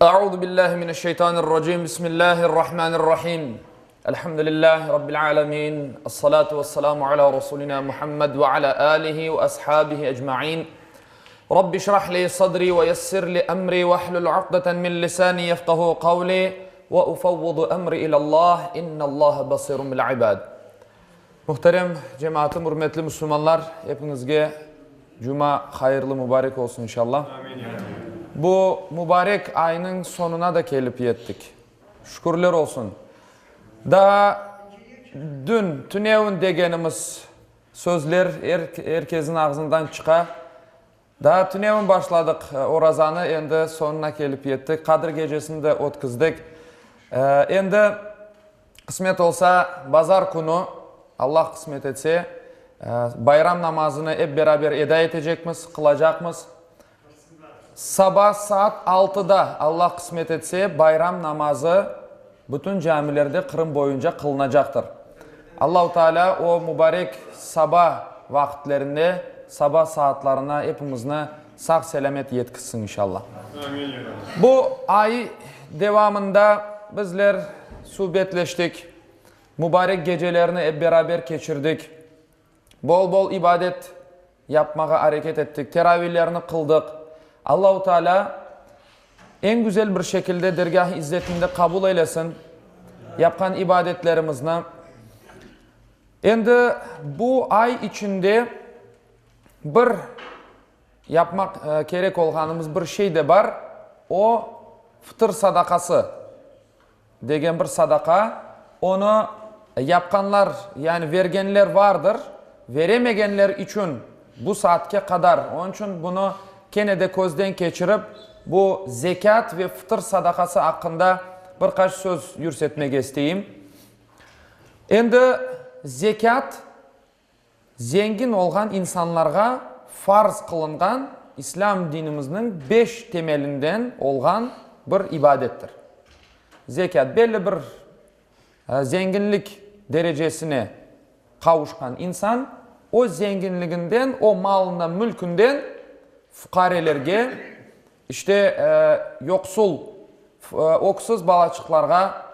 Euzu billahi mineşşeytanirracim. Bismillahirrahmanirrahim. Elhamdülillahi rabbil alamin. Essalatu vesselamu ala rasulina Muhammed ve ala alihi ve ashabihi ecmaîn. Rabbi şrah li sadri ve yessir li emri ve hlul uqdeten min lisani yefkahu kavli ve ufevvidu emri ilallah. İnnallaha basirun bil ibad. Muhterem cemaatım, ürmetli musulmanlar, epiñizge cuma hayırlı, mübarek olsun inşallah. Bu mübarek aynıñ soñuna da kelip yettik. Şükürler olsun. Daa dün, tünevin degenimiz sözler er, er kezniñ ağzından çıqa. Daa tünevin başladıq orazanı, endi soñuna kelip yettik. Qadir gecesini de ötkizdik. Endi qısmet olsa, bazar künü, Allah qısmet etse, bayram namazını ep beraber eda etecekmiz, qılacaqmız. Saba saat altıda, Allah qısmet etse, bayram namazı bütün camilerde Qırım boyunca qılınacaqtır. Allahu Teala o mubarek saba vaqıtlerinde, saba saatlarına epimizni sağ-selâmet yetkizsin, inşallah. Bu ay devamında bizler subetleştik, mubarek gecelerni ep beraber keçirdik, bol-bol ibadet yapmağa areket ettik, teravilerni qıldıq. Allahu Teala eñ güzel bir şekilde dergâh-ı izzetinde qabul eylesin yapqan ibadetlerimizni. Endi bu ay içinde bir yapmaq kerek olğanımız bir şey de bar, o, fıtır sadaqası. Degen bir sadaqa, onı yapqanlar, yani vergenler vardır, veremegenler içün bu saatke qadar, onıñ içün bunı kene de közden keçirip, bu zekât ve fıtır sadaqası aqqında bir qaç söz yürsetmege isteyim. Endi zekât Zengin olğan insanlarğa farz qılınğan İslâm dinimizniñ beş temelinden olğan bir ibadettir. Zekât, belli bir zenginlik derecesine qavuşqan insan öz zenginliginden, o malından, mülkünden fuqarelerge, işte, yoqsul, öksüz balaçıqlarğa,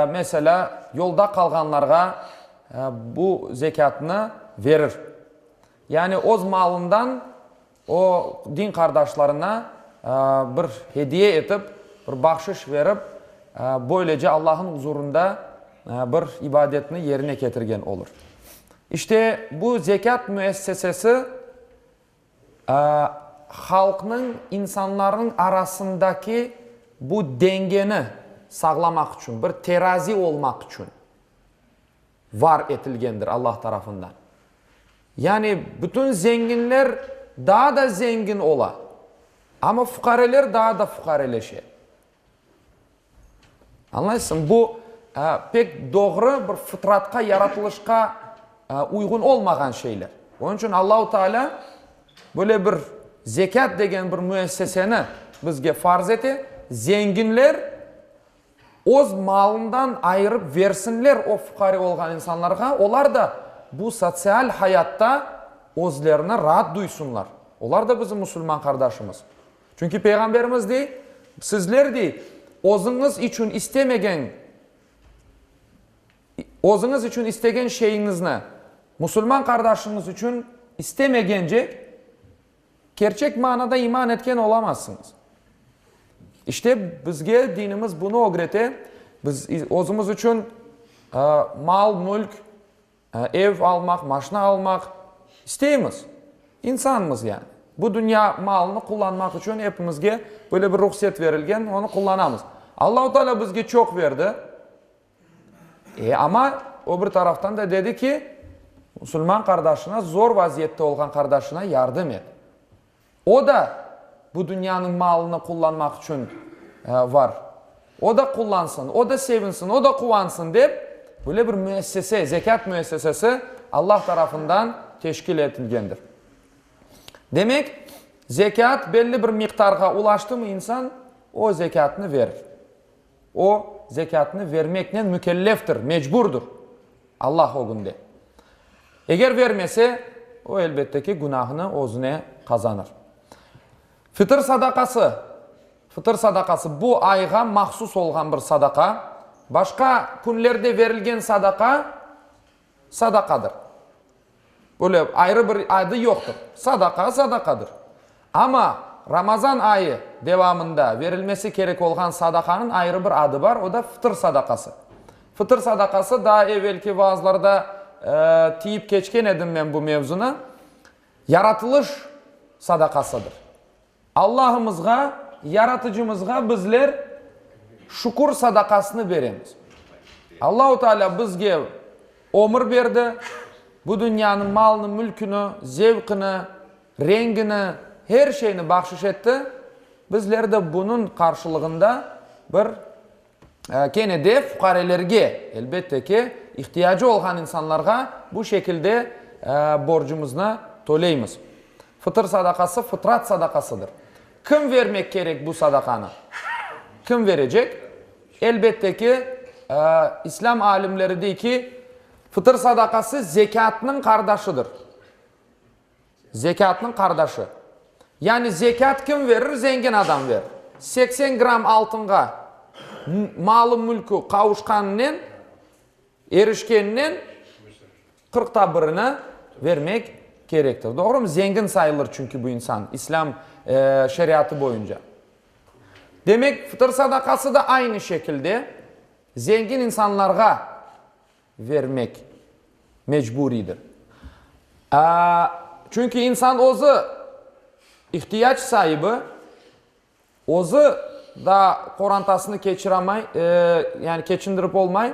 meselâ, yolda qalğanlarğa bu zekâtnı verir. Yani öz malından o din qardaşlarına bir hediye etip, bir bahşış verip, böylece Allahnıñ uzurında bir ibadetni yerine ketirgen olur. İşte, bu zekât müessesesi Halqnıñ, insanlarnıñ arasındaki bu dengeni sağlamaq içün, bir terazi olmaq içün var etilgendir Allah tarafından. Yani bütün zenginler daa da zengin ola, amma fuqareler daa da fuqareleşe. Añlaysıñ, bu pek doğru bir fıtratqa, yaratılışqa uyğun olmağan şeyler. Onıñ içün Allahu Teala böyle bir zekât degen bir müesseseni bizge farz ete, zenginler öz malından ayırıp versinler o fuqare olğan insanlarğa, olar da bu sotsial hayatta özlerini raat duysunlar. Olar da bizim musulman qardaşımız. Çünki Peyğamberimiz dey, Sizler, dey, özüñiz içün istemegen, özüñiz içün istegen şeyiñizni musulman qardaşıñız içün istemegence, kerçek manada iman etken olamazsıñız. İşte, bizge dinimiz bunı ögrete, biz özümiz içün mal, mülk, Ev almaq, maşna almaq isteymiz. İnsanmız yani. Bu dünya malını qullanmaq içün epimizge böyle bir ruhset verilgen, onı qullanamız. Allahu Teala bizge çoq berdi. E, amma o bir taraftan da dedi ki, musulman qardaşına, zor vaziyette olğan qardaşına yardım et. O da bu dünyanıñ malını qullanmaq içün var. O da qullansın, o da sevinsin, o da quvansın dep, böyle bir müessese, zekât müessesesi Allah tarafından teşkil etilgendir. Demek, zekât belli bir miqdarğa ulaştımı insan, o zekâtnı verir. O, zekâtnı vermeknen mükelleftir, mecburdır Allah ögünde. Eger vermese, o, elbette ki, günahını özüne qazanır. Fitr sadaqası. Fıtır sadaqası, bu ayğa mahsus olğan bir sadaqa. Başqa künlerde verilgen sadaqa, sadaqadır. Böyle ayrı bir adı yoqtır. Sadaqa, sadaqadır. Amma Ramazan ayı devamında verilmesi kerek olğan sadaqanıñ ayrı bir adı bar, o da fıtır sadaqası. Fıtır sadaqası, daa evelki vaazlarda tiyip keçken edim men bu mevzunı, yaratılış sadaqasıdır. Allahımızğa, Yaratıcımızğa bizler şükür sadaqasını beremiz. Allahu Teala bizge ömür berdi, bu dünyanıñ malını, mülküni, zevqini, rengini, her şeyni bahşış etti. Bizler de bunıñ qarşılığında bir kene de fuqarelerge, elbette ki, ihtiyacı olğan insanlarğa bu şekilde borcumıznı töleymiz. Fıtır sadaqası fıtrat sadaqasıdır. Kim vermek kerek bu sadaqanı? Kim verecek? Elbette ki, İslâm alimleri dey ki, fıtır sadaqası zekâtnıñ qardaşıdır. Zekâtnıñ qardaşı. Yani zekât kim verir? Zengin adam verir. 80 gramm altınğa malı-mülkü qavuşqanınen, erişkeninen qırqta birini vermek kerektir. Doğrumı? Zengin sayılır çünki bu insan, İslâm şeriatı boyunca. Demek, fıtır sadaqası da aynı şekilde zengin insanlarğa vermek mecburiydir. Çünki insan özü ihtiyac saibi, özü da qorantasını keçiramay, yani keçindirip olmay.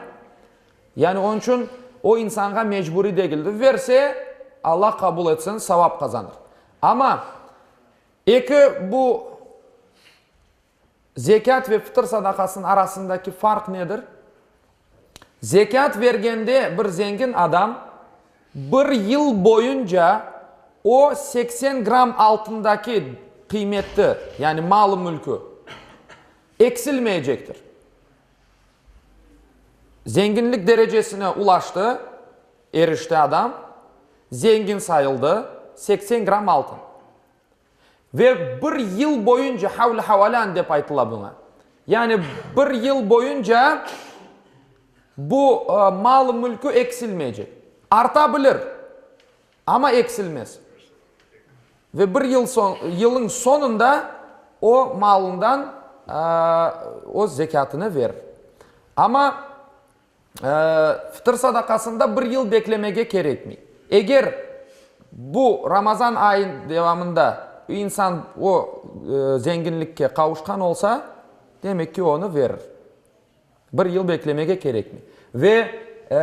Yani onıñ içün o insanğa mecburiy degildir. Verse, Allah qabul etsin, savap qazanır. Amma eki bu Zekât ve fıtır sadaqasınıñ arasındaki farq nedir? Zekât vergende bir zengin adam bir yıl boyunca o 80 gramm altındaki qıymeti, yani malı-mülkü, eksilmeycektir. Zenginlik derecesine ulaştı, erişti adam, zengin sayıldı, 80 gramm altın. Ve bir yıl boyunca, havl havalan dep aytıla buña, yani bir yıl boyunca bu mal-mülkü eksilmeycek. Arta bilir, amma eksilmez. Ve bir yıl soñ, yılın soñunda o malından öz zekâtını verir. Amma Fıtır sadaqasında bir yıl beklemege kerekmey. Eger bu Ramazan ayı devamında insan o zenginlikke qavuşqan olsa, demek ki, onı verir. Bir yıl beklemege kerekmey. Ve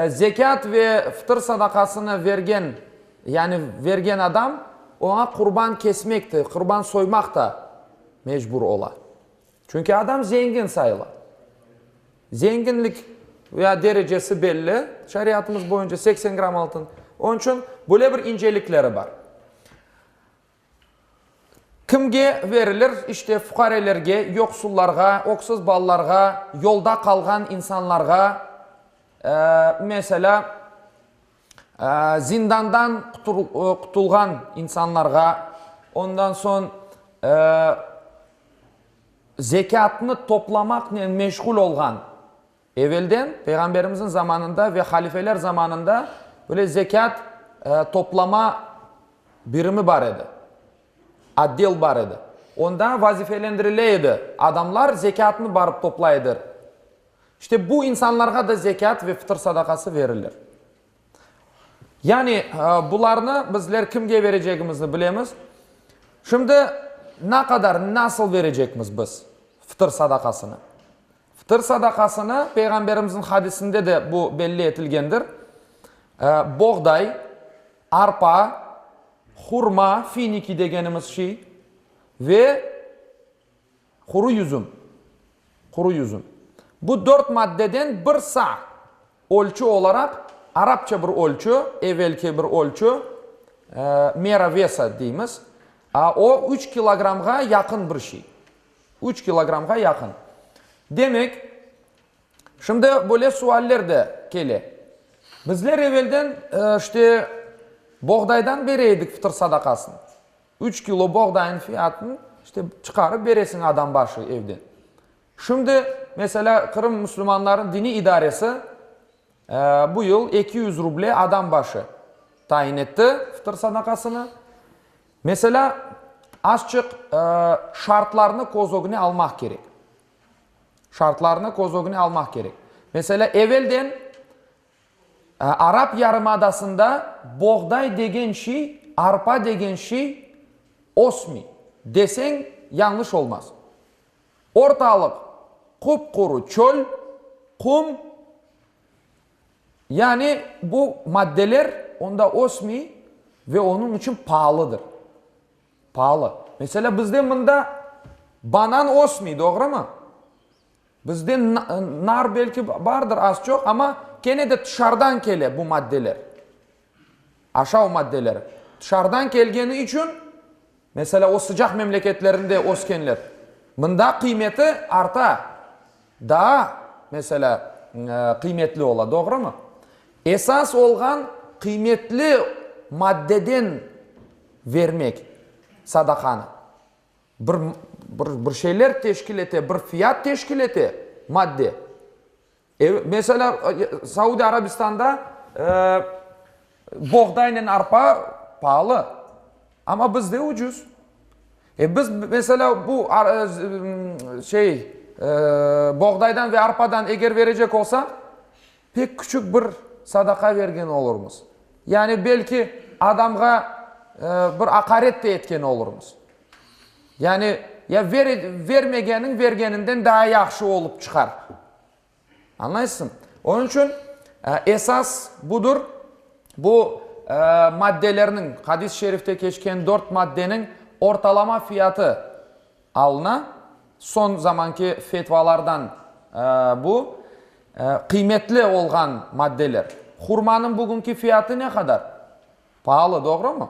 zekât ve fıtır sadaqasını vergen, yani vergen adam, oña qurban kesmek de, qurban soymaq da mecbur ola. Çünki adam zengin sayıla. Zenginlik veya derecesi belli, şariatımız boyunca 80 gramm altın. Onıñ içün böyle bir incelikleri bar. Kimge verilir? İşte fuqarelerge, yoqsullarğa, öksüz balalarğa, yolda qalğan insanlarğa, meselâ, zindandan qutulğan insanlarğa, ondan soñ Zekâtnı toplamaqnen meşğul olğan, evelden, Peyğamberimizniñ zamanında ve halifeler zamanında böyle zekât toplama birimi bar edi, otdel bar edi. Onda vazifelendirile edi, adamlar zekâtnı barıp toplay edi. İşte bu insanlarğa da zekât ve fıtır sadaqası verilir. Yani, bularnı bizler kimge verecegimizni bilemiz. Şimdi, na qadar, nasıl verecekmiz biz fıtır sadaqasını? Fıtır sadaqasını, Peyğamberimizniñ hadisinde de bu belli etilgendir, boğday, arpa, hurma, finiki degenimiz şey, ve Quru yüzüm. Quru yüzüm. Bu dört maddeden bir sa ölçü olaraq, arapça bir ölçü, evelki bir ölçü, mera vesa deymiz, o üç kilogrammğa yaqın bir şey. Üç kilogrammğa yaqın. Demek, şimdi böyle sualler de kele. Bizler evelden, işte, boğdaydan bere edik fıtır sadaqasını. Üç kilo boğdayın fiyatın. işte, çıqarıp beresiñ adam başı evden. Şimdi, meselâ, Qırım musulmanlarınıñ diniy idaresi bu yıl 200 ruble adam başı tayin etti fıtır sadaqasını. Meselâ, azçıq şartlarnı köz ögüne almaq kerek. Şartlarnı köz ögüne almaq kerek. Meselâ, evelden Arap yarımadasında boğday degen şiy, arpa degen şiy ösmey deseñ yañlış olmaz. Ortalıq qup-quru çöl, qum, yani bu maddeler onda ösmey ve onıñ içün paalıdır. Paalı. Meselâ, bizde mında banan ösmey, doğrumı? Bizde nar belki bardır az-çoq, amma kene de tışarıdan kele bu maddeler, aşav maddeleri. Tışarıdan kelgeni içün, meselâ, o sıcaq memleketlerinde öskenler, mında qıymeti arta, daa, meselâ, qıymetli ola, doğrumı? Esas olğan qıymetli maddeden vermek sadaqanı. Bir, bir, bir şeyler teşkil ete, bir fiyat teşkil ete madde. E, meselâ, Saudiya Arabistanda e, boğdaynen arpa paalı, amma bizde ucuz. E, biz, meselâ, bu şey, e, boğdaydan ve arpadan eger verecek olsaq, pek küçük bir sadaqa vergen olurmız. Yani belki adamğa bir aqaret de etken olurmız. Yani ya ver, vermegeniñ vergeninden daa yahşı olıp çıqar. Añlaysızmı? Onıñ içün esas budır, bu maddelerniñ, hadis-i şerifte keçken dört maddeniñ ortalama fiyatı alına. Soñ zamanki fetvalardan bu, qıymetli olğan maddeler. Hurmanıñ bugünki fiyatı ne qadar? Paalı, doğrumı?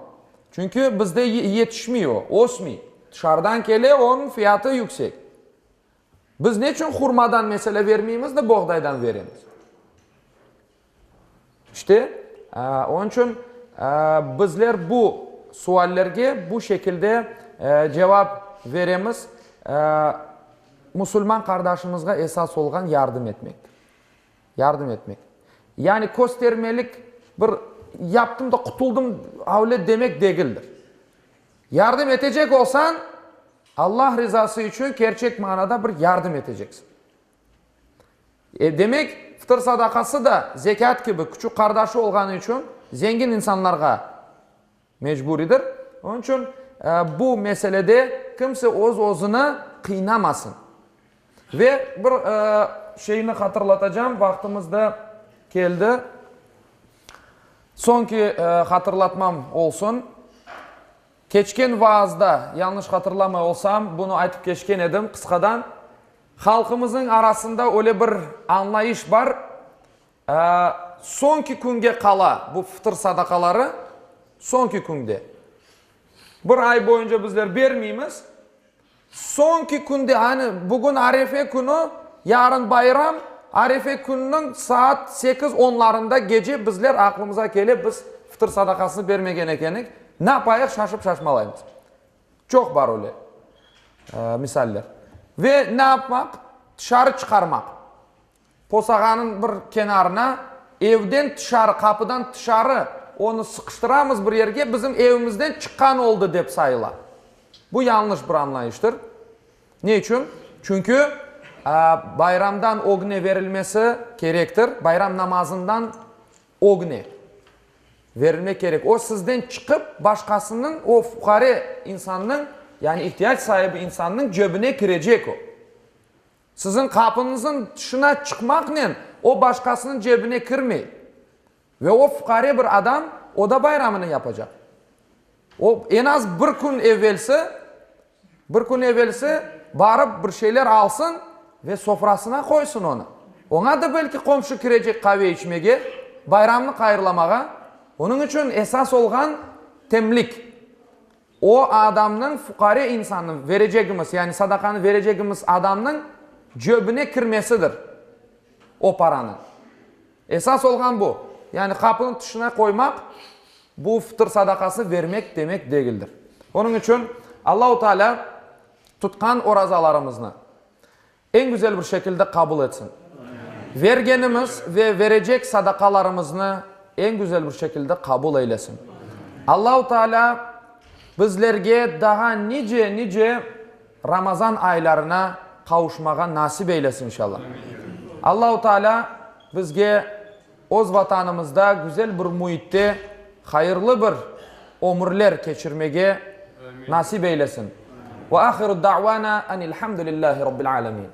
Çünki bizde yetişmey o, ösmey. Tışarıdan kele, onıñ fiyatı yüksek. Biz neçün hurmadan mesele vermeymiz de, boğdaydan veremiz? İşte, onıñ içün bizler bu suallerge bu şekilde cevap veremiz, musulman qardaşımızğa esas olğan yardım etmektir. Yardım etmek. Yani köstermelik bir yaptım da qutuldım avle demek degildir. Yardım etecek olsañ, Allah rizası içün kerçek manada bir yardım eteceksiñ. E, demek, fıtır sadaqası da zekât kibi küçük qardaşı olğanı içün zengin insanlarğa mecburidir. Onıñ içün bu meselede kimse öz-özüni qıynamasın. Ve bir şeyni hatırlatacağım, vaqtımız da keldi. Soñki hatırlatmam olsun. Keçken vaazda, yañlış hatırlamay olsam, bunı aytıp keçken edim qısqadan. Halqımıznıñ arasında öyle bir añlayış bar, soñki künge qala bu fıtır sadaqaları, soñki künde. Bir ay boyunca bizler bermeymiz, soñki künde, yani bugün arefe künü, yarın bayram, arefe kününiñ saat sekiz onlarında gece bizler aqlımıza kele, biz fıtır sadaqasını bermegen ekenik, ne yapayıq, şaşıp şaşmalaymız. Çoq bar öyle misaller. Ve ne yapmaq? Tışarı çıqarmaq. Posağanıñ bir kenarına, evden tışarı, qapıdan tışarı onı sıqıştıramız bir yerge, bizim evimizden çıqqan oldı dep sayıla. Bu yañlış bir añlayıştır. Ne içün? Çünki bayramdan ögüne verilmesi kerektir, bayram namazından ögüne verilmek kerek. O sizden çıqıp, başqasınıñ, o fuqare insannıñ, yani ihtiyac saibi insannıñ cebine kirecek o. Siziñ qapıñıznıñ tışına çıqmaqnen o başqasınıñ cebine kirmey. Ve o fuqare bir adam, o da bayramını yapacaq. O, eñ az bir kün evvelsi, bir kün evvelsi barıp bir şeyler alsın ve sofrasına qoysın onı. Oña da belki qomşu kirecek qave içmege, bayramnı hayırlamağa. Onıñ içün esas olğan temlik. O adamnıñ, fuqare insannıñ verecegimiz, yani sadaqanı verecegimiz adamnıñ cöbüne kirmesidir o paranıñ. Esas olğan bu. Yani qapınıñ tışına qoymaq, bu fıtır sadaqası vermek demek degildir. Onıñ içün Allahu Teala. Tutqan orazalarımıznı eñ güzel bir şekilde qabul etsin. Vergenimiz ve verecek sadaqalarımıznı eñ güzel bir şekilde qabul eylesin. Allahu Teala bizlerge daha nice-nice Ramazan aylarına qavuşmağa nasip eylesin inşallah. Allahu Teala bizge öz Vatanımızda güzel bir müitte hayırlı bir ömürler keçirmege nasip eylesin. Ve ahiru da'vana enilhamdülillahi rabbil alemin.